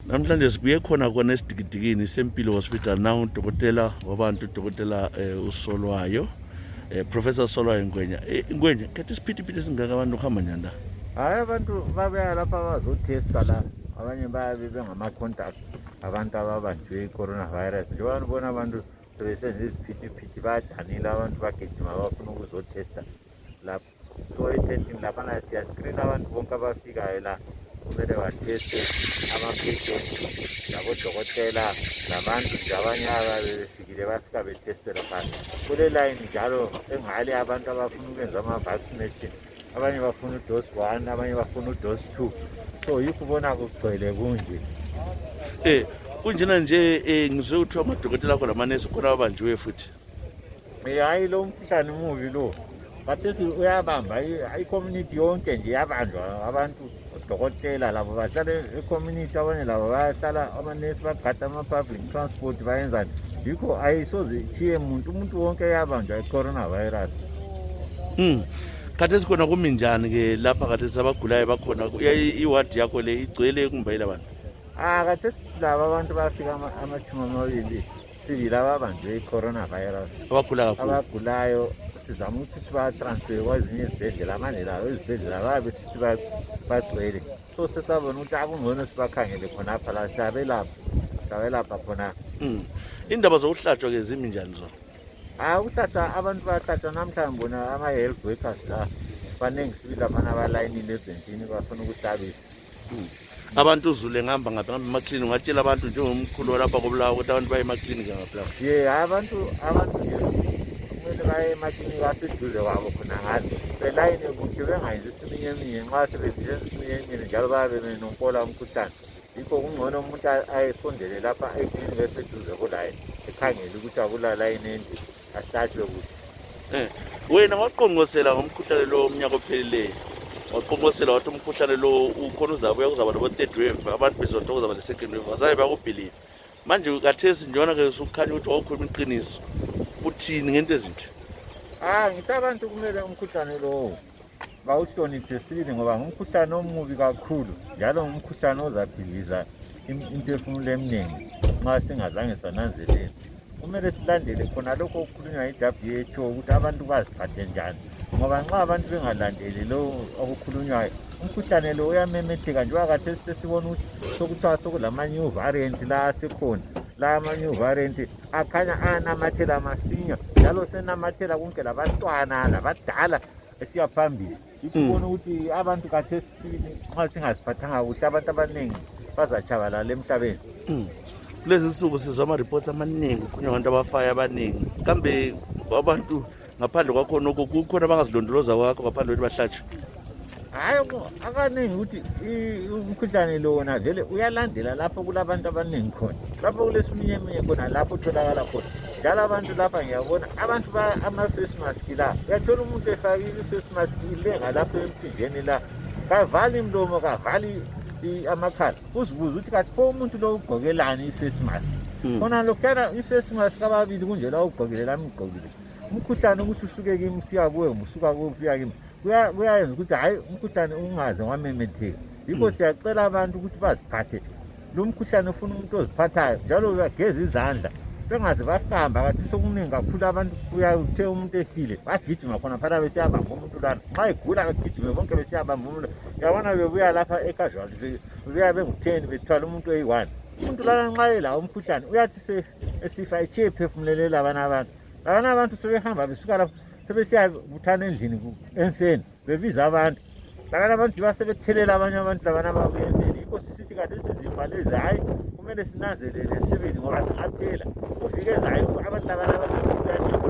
Namhlanje sibuye khona esidikidikini sempilo hospital na udokotela wabantu udokotela uSolwayo Professor Solwayo Ngwenya. Ngwenya, kathi isiphithiphithi singaka abantu uhamba njani? Hayi abantu babeya lapha bazotesta la. Abanye bayabe bengama contact abantu ababanjwe i-coronavirus. Njengoba nibona abantu sebesenza iziphithiphithi bayadanile abantu bagijima bafuna ukuzotesta lapha. So etendini laphana siyascreen abantu bonke abafikayo la kumele bateste ama-patients nabodokotela nabantu nje abanye ababefikile bafika betestela phasi. Kule line njalo engale abantu abafuna ukwenza ama-vaccination, abanye bafuna udose 1, abanye bafuna udose 2. So yikho ubona kugcwele kunje. Kunjena nje ngizwe kuthiwa amadokotela akho lamanesi khona babanjiwe futhi. Hayi lo mkhuhlane mubi lo. Bathesi uyabamba i-community yonke nje yabanjwa abantu odokotela labo bahlala e-community, abanye labo bayahlala amanesi bagada ama-public transport bayenzani. Yikho ayisoze chiye umuntu wonke yabanjwa i-coronavirus. Khathesi khona kumi njani ke lapha khathesi abagulayo bakhona iward yakho le igcwele kumbayile abantu? Khathesi laba abantu bafika ama-20 sibili ababanjwe i-coronavirus. Abagulayo sizama ukuthi sibatransfer kwezinye izibhedlela, amanye lawo izibhedlela babe sithi bagcwele. So sesabona ukuthi akungcono sibakhangele khonapha la siyabelapha khona. Indaba zokuhlatshwa ke zimi njani zona? Ukuhlatshwa abantu bayahlatshwa namhlanje bona ama-health workers la baningi sibili laphana abalayinile ebhentshini bafuna ukuhlabisa. Abantu uzule ngihamba ngaphi emaklinikhi ungatshela abantu njengomkhulu walapha koBulawayo ukuthi abantu baye emaklinikhi ngaphi lapha? Abantu nje kumele baye emaklinikhi aseduze kwabo khona ngathi belayine kuhle bengayenzi isiminyaminya nxa sebeziyenza isiminyaminya njalo bayabe benompola umkhuhlane. Yikho kungcono umuntu ayefundele lapha eklinikhi eseduze kulaye ekhangele ukuthi akula layini ende ahlatshwe kuhle. Wena waqongosela ngomkhuhlane lo umnyaka ophelileyo, waqongosela wathi umkhuhlane lo ukhona uzabuya kuzaba nabo-third wave, abantu bezonto kuzaba ne-second wave, azabe bakubhilive. Manje kathesi njona-ke usukhanya ukuthi wawukhuluma iqiniso, uthini ngento ezinje? Ngithi abantu kumele umkhuhlane lowo bawuhloniphe sibili ngoba ngumkhuhlane omubi kakhulu, njalo ngumkhuhlane ozabhiliza imphefumulo eminingi nxa singazange sananzelela. Kumele silandele khona lokho okukhulunywa yi-WHO ukuthi abantu baziphathe njani, ngoba nxa abantu bengalandeli lo okukhulunywayo umkhuhlane lo uyamemetheka. Njengoba khathesi sesibona ukuthi sokuthiwa sokulama-new variant la asekhona. La ama-new variant akhanya anamathela masinya njalo senamathela konke labantwana labadala esiya phambili. Yikho ubona ukuthi abantu khathesi nxa singaziphathanga kuhle abantu abaningi bazatshabalala emhlabeni. Kulezi nsuku sizwa ama-reports amaningi kukhulunywa abantu abafayo abaningi. Kambe abantu ngaphandle kwakhona kukhona abangazilondoloza kwakho ngaphandle kokuthi bahlatshwe? Hayi akaningi ukuthi umkhuhlane lo wona vele uyalandela lapho kulabantu abaningi khona, lapho kulesiminyeminya khona lapho utholakala khona. Njalo abantu lapha ngiyabona abantu ama-face mask la, uyathola umuntu efakile i-face mask ilenga lapho emphinjeni la, kavali imlomo kavali amakhala. Uzibuza ukuthi kathi pho umuntu lo ugqokelani i-face mask? Khona lokhuyana i-face mask ababili kunje la ugqokile lami ugqokile. Umkhuhlane ukuthi usuke kimi usiya kuwe usuka kuwe ufika kimi kuyayenza ukuthi hayi umkhuhlane ungaze wamemetheka. Yikho siyacela abantu ukuthi baziphathe. Lo mkhuhlane ufuna umuntu oziphathayo njalo uyageza izandla, bengaze bahamba kathi sokuningi kakhulu abantu uthe umuntu efile bagijima khona phana besiyabamba umuntu lana, nxa egula bagijime bonke besiyabamba umuntu. Uyabona bebuya lapha e-casualty bebuya bengu-10 bethwala umuntu oyi-1. Umuntu lana nxa elawo umkhuhlane uyathi esifa etshiye ephefumulele labana abantu. Labana abantu sebehamba besuka lapho sebesiyabuthana endlini emfeni bebiza abantu. Labana abantu basebethelela abanye abantu labana babuya emfeni. Yikho sisithi khathesi izifo lezi hayi kumele sinanzelele sibili ngoba singaphela. Ufike ezayo abantu labana abantu basebesifo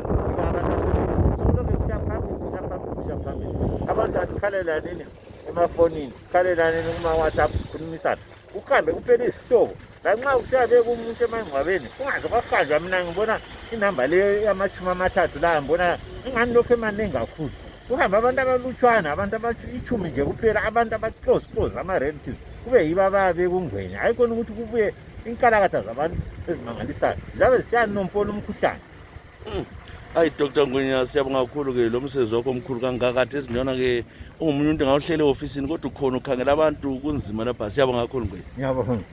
kusiyaphambili. Abantu asikhalelane emafonini, sikhalelane kuma-WhatsApp sikhulumisana. Uhambe kuphela izihlobo. Lanxa usiyabeka umuntu emangcwabeni kungaze kwahanjwa. Mina ngibona inamba le yama-30 la ngibona ingani lokho emaningi kakhulu. Kuhamba abantu abalutshwana, abantu abayi-10 nje kuphela, abantu aba-close ama-relatives kube yibo ababe kungwenya. Hayi khona ukuthi kubuye inkalakatha zabantu ezimangalisayo zabe zisiyanompola umkhuhlane. Hayi Dr. Ngwenya, siyabonga kakhulu-ke lo msebenzi wakho omkhulu kangaka. Khathesi njengona-ke ungomunye umuntu engawuhlela e-ofisini kodwa ukhona ukhangela abantu kunzima lapha. Siyabonga kakhulu Ngwenya. Ngiyabonga.